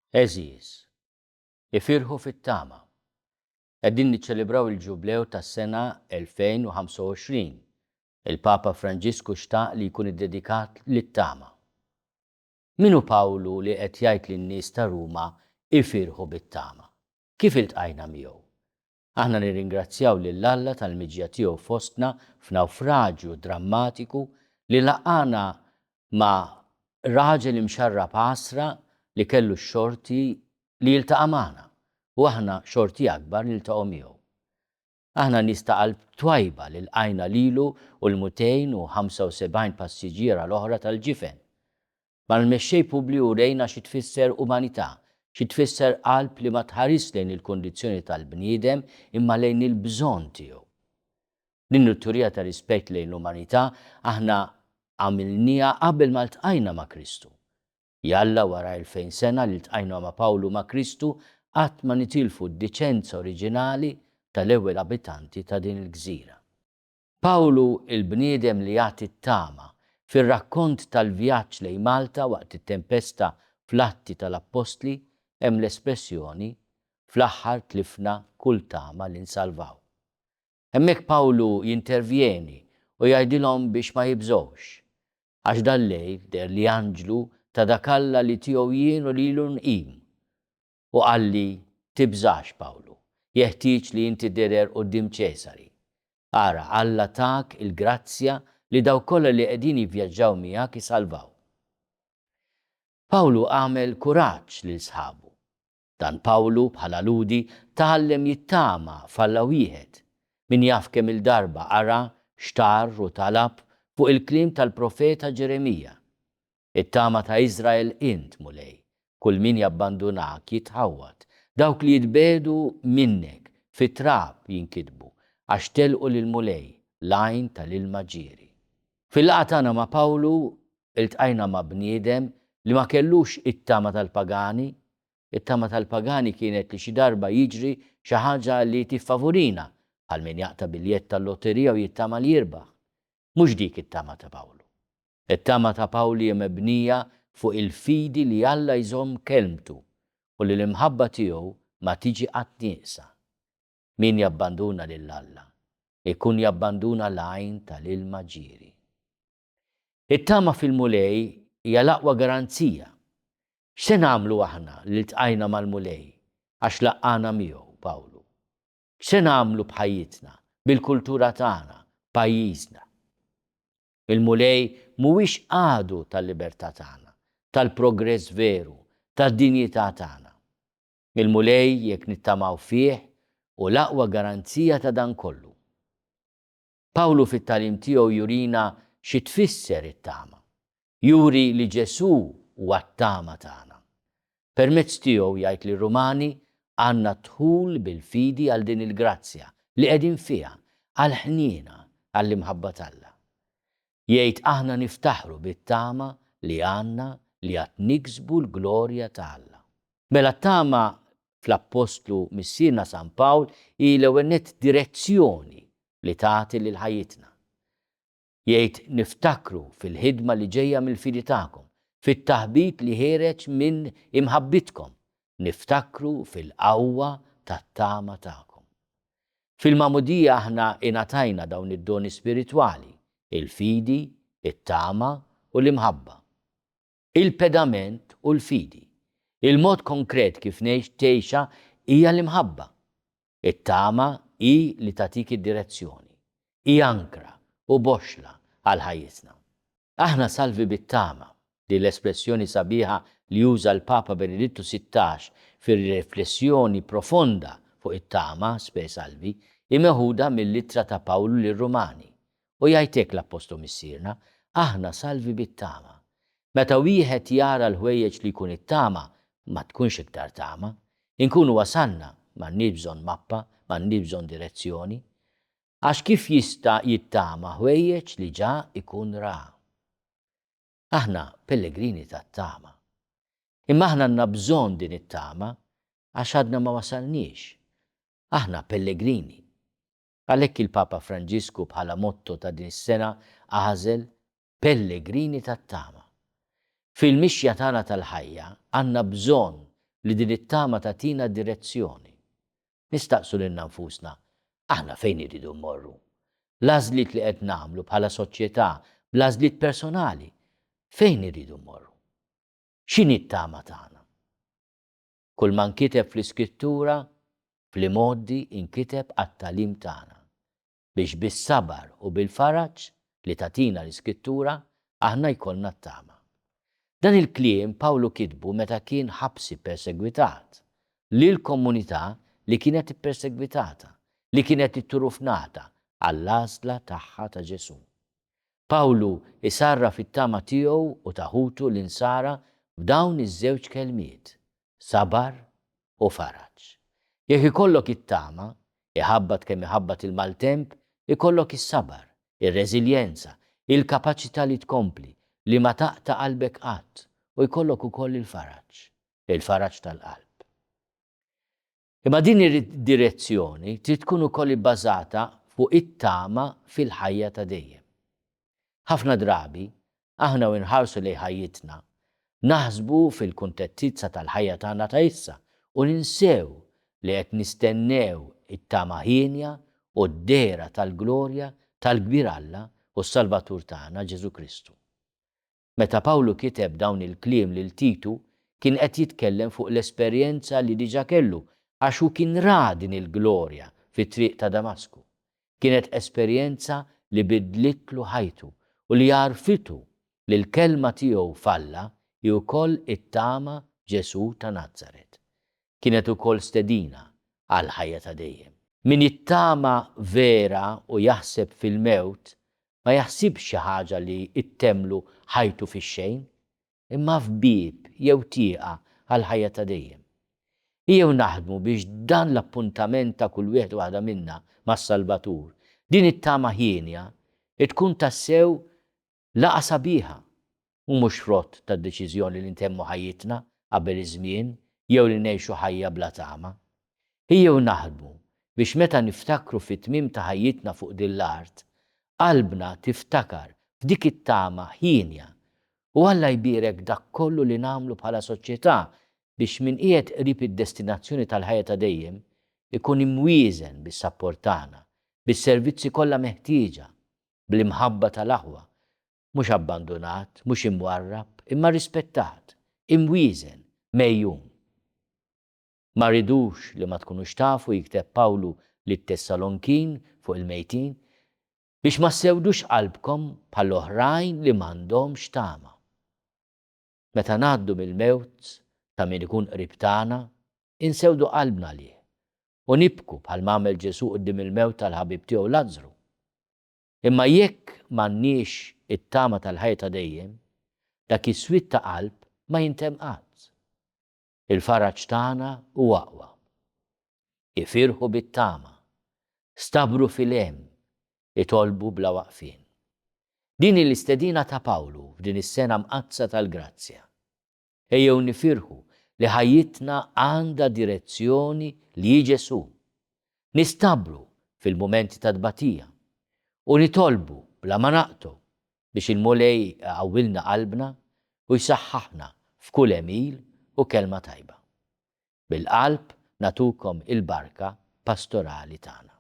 Għeżież, ifirħu fit-tama. Qegħdin niċċelebraw il-Ġublew tas-sena 2025. Il-Papa Franġisku xtaq li jkun iddedikat lit-tama. Min hu Pawlu li qed jgħid lin-nies ta' Ruma ifirħu bit-tama? Kif iltqajna miegħu? Aħna nirringrazzjaw lil Alla tal-miġja tiegħu fostna f'nawfraġju drammatiku li laqqagħna ma' raġel imxarrab għasra li kellu x-xorti li jiltaqa' magħna u aħna xorti akbar niltaqgħu miegħu. Aħna nies ta' qalb twajba li lqajna lilu u l-275 passiġġiera l-oħra tal-ġifen. Mal-mexxej Publiju urejna xi tfisser umanità, xi tfisser qalb li ma tħarisx lejn il-kundizzjoni tal-bniedem imma lejn il-bżonn tiegħu. Din it-turija ta' rispett lejn l-umanità aħna għamilnieha qabel ma ltqajna ma' Kristu. Jalla wara 2000 sena li ltqajna ma' Pawlu u ma' Kristu qatt ma nitilfu d-diċenza oriġinali tal-ewwel abitanti ta' din il-gżira. Pawlu il-bniedem li jagħti t-tama, fir-rakkont tal-vjaġġ lejn Malta waqt it-tempesta fl-Atti tal-Appostli hemm l-espressjoni fl-aħħar tlifna kull tama li nsalvaw. Hemmhekk Pawlu jintervjeni u jgħidilhom biex ma jibżgħux, għax dal-lejl deherli anġlu ta' dak Alla li tiegħu jien u lilu nqim, U qalli, Tibżax, Pawlu, jeħtieġ li inti tidher quddiem Ċesari. Ara, Alla tak il-grazzja li dawk kollha li qegħdin jivvjaġġaw miegħek isalvaw. Pawlu għamel kuraġġ lil sħabu. Dan Pawlu, bħala Lhudi, tgħallem jittama f'Alla wieħed. Min jaf kemm-il darba qara, xtarr u talab fuq il-kliem tal-profeta Ġeremija. It-tama ta' Iżrael int, Mulej, kull min jabbandunak jitħawwad, dawk li jitbiegħdu minnek fit-trab jinkitbu, għax telqu lill-Mulej, l-għajn tal-ilma ġieri. Fil-laqgħa tagħna ma' Pawlu ltqajna ma' bniedem li ma kellux it-tama tal-pagani. It-tama tal-pagani kienet li xi darba jiġri xi ħaġa li tiffavurina, bħal min jaqta' biljett tal-lotterija u jittama li jirbaħ. Mhux dik it-tama ta' Pawlu. It-tama ta' Pawlu hija mebnija fuq il-fidi li Alla jżomm kelmtu u li l-imħabba tiegħu ma tiġi qatt nieqsa. Min jabbanduna lil Alla, ikun jabbanduna l-għajn tal-ilma ġieri. It-tama fil-Mulej hija l-aqwa garanzija. X'se nagħmlu aħna li ltqajna mal-Mulej għax laqqagħna miegħu, Pawlu? X'se nagħmlu b'ħajjitna, bil-kultura tagħna, b'pajjiżna? Il-Mulej mhuwiex għadu tal-libertà tagħna, tal-progress veru, tad-dinjità tagħna. Il-Mulej, jekk nittamaw fih, hu l-aqwa garanzija ta' dan kollu. Pawlu fit-tagħlim tiegħu jurina xi tfisser it-tama. Juri li Ġesù huwa t-tama tagħna. Permezz tiegħu, jgħid lir-Rumani, għandna d-dħul bil-fidi għal din il-grazzja li qegħdin fiha, għall-ħniena, għall-imħabba t'Alla. Jgħid aħna niftaħru bit-tama li għandna li għad niksbu l-glorja ta' Alla. Mela t-tama fl-Appostlu Missierna San Pawl hi l-ewwel nett direzzjoni li tagħti lil ħajjitna. Jgħid niftakru fil-ħidma li ġejja mill-fidi tagħkom, fit-taħbit li ħiereġ minn imħabbitkom, niftakru fil-qawwa tat-tama tagħkom. Fil-magħmudija aħna ingħatajna dawn id-doni spiritwali, il-fidi, it-tama u l-imħabba. Il-pedament hu l-fidi. Il-mod konkret kif ngħix tgħixha hija l-imħabba. It-tama hi li tagħtik id-direzzjoni. Hi ankra u boxxla għal ħajjitna. Aħna salvi bit-tama, din l-espressjoni sabiħa li uża l-Papa Benedittu 16 fir-riflessjoni profonda fuq it-tama, Spe Salvi, hi meħuda mill-ittra ta' Pawlu lir-Rumani. U jgħid hekk l-Appostlu Missierna, Aħna salvi bit-tama. Meta wieħed jara l-ħwejjeġ li jkun ittama, ma tkunx iktar tama. Inkunu wasalna, m'għandniex bżonn mappa, m'għandniex bżonn direzzjoni. Għax kif jista' jittama ħwejjeġ li ġa jkun ra? Aħna pellegrini tat-tama. Imma aħna għandna bżonn din it-tama għax għadna ma wasalniex. Aħna pellegrini. Għalhekk il-Papa Franġisku bħala motto ta' din is-sena għażel Pellegrini tat-tama. Fil-mixja tagħna tal-ħajja għandna bżonn. li din it-tama tagħtina direzzjoni. Nistaqsu lilna nfusna, aħna fejn irridu mmorru? L-għażliet li qed nagħmlu bħala soċjetà, bl-għażliet personali, fejn irridu mmorru? X'inhi t-tama tagħna? Kull ma nkiteb fl-Iskrittura, fl-imgħoddi inkiteb għat-tagħlim tagħna, biex bis-sabar u bil-faraġ li tagħtina l-Iskrittura aħna jkollna t-tama. Dan il-kliem Pawlu kitbu meta kien ħabsi ppersegwitat, lil komunità li kienet ippersegwitata, li kienet itturufnata għall-għażla tagħha ta' Ġesù. Pawlu jsarraf it-tama tiegħu u ta' ħutu l-Insara f'dawn iż-żewġ kelmiet, sabar u faraġ. Jekk ikollok it-tama, iħabbat kemm iħabbat il-maltemp, ikollok is-sabar, ir-reżiljenza, il-kapaċità li tkompli, li ma taqta' qalbek qatt, u jkollok ukoll il-faraġ, il-faraġ tal-qalb. Imma din id-direzzjoni trid tkun ukoll ibbażata fuq it-tama fil-ħajja ta' dejjem. Ħafna drabi, aħna u nħarsu lejn ħajjitna, naħsbu fil-kuntettizza tal-ħajja tagħna ta' issa u ninsew li qed nistennew it-tama hienja u d-dehra tal-glorja tal-kbir Alla u s-Salvatur tagħna Ġesù Kristu. Meta Pawlu kiteb dawn il-kliem lil Titu, kien qed jitkellem fuq l-esperjenza li diġà kellu għax hu kien ra din il-glorja fit-triq ta' Damasku. Kienet esperjenza li bidlitlu ħajtu u li għarrfitu li l-kelma tiegħu f'Alla hi wkoll it-tama f'Ġesù ta' Nazaret. Kienet ukoll stedina għall-ħajja ta' dejjem. Min jittama vera u jaħseb fil-mewt ma jaħsibx xi ħaġa li ttemmlu ħajtu fix-xejn, imma f'bieb jew tieqa għall-ħajja ta' dejjem. Ejjew naħdmu biex dan l-appuntament ta' kull wieħed u waħda minna mas-Salvatur, din it-tama hienja, tkun tassew Laqgħa sabiħa, u mhux frott tad-deċiżjoni li ntemmu ħajjitna qabel iż-żmien jew li ngħixu ħajja bla tama. Ejjew naħdmu biex meta niftakru fit-tmiem ta' ħajjitna fuq din l-art, qalbna tiftakar f'dik it-tama hienja u Alla jbierek dak kollu li nagħmlu bħala soċjetà biex min qiegħed qrib id-destinazzjoni tal-ħajja ta' dejjem ikun imwieżen bis-sapport tagħna, bis-servizzi kollha meħtieġa, bl-imħabba tal-aħwa, mhux abbandunat, mhux imwarrab, imma rispettat, imwieżen, megħjun. Ma rridux li ma tkunux tafu, jikteb Pawlu lit-Tessalonkin fuq il-mejtin, biex ma ssewdux qalbkom bħall-oħrajn li m'għandhomx tama. Meta ngħaddu mill-mewt ta' min ikun qrib tagħna, insewdu qalbna għalih u nibku bħalma għamel Ġesù quddiem il-mewt tal-ħabib tiegħu Lazzru. Imma jekk m'għandniex it-tama tal-ħajja ta' dejjem, dak is-swied ta' qalb ma jintemm qatt. Il-faraġ tagħna hu aqwa. Ifirħu bit-tama. Stabru fil-hemm, itolbu bla waqfien. Din hi l-istedina ta' Pawlu f'din is-sena mqaddsa tal-grazzja. Ejjew nifirħu li ħajjitna għandha direzzjoni li hi Ġesù. Nistabru fil-mumenti ta' tbatija u nitolbu bla ma naqtgħu biex il-Mulej iqawwilna qalbna u jsaħħaħna f'kull għemil u kelma tajba. Bil-qalb nagħtukom il-barka pastorali tagħna.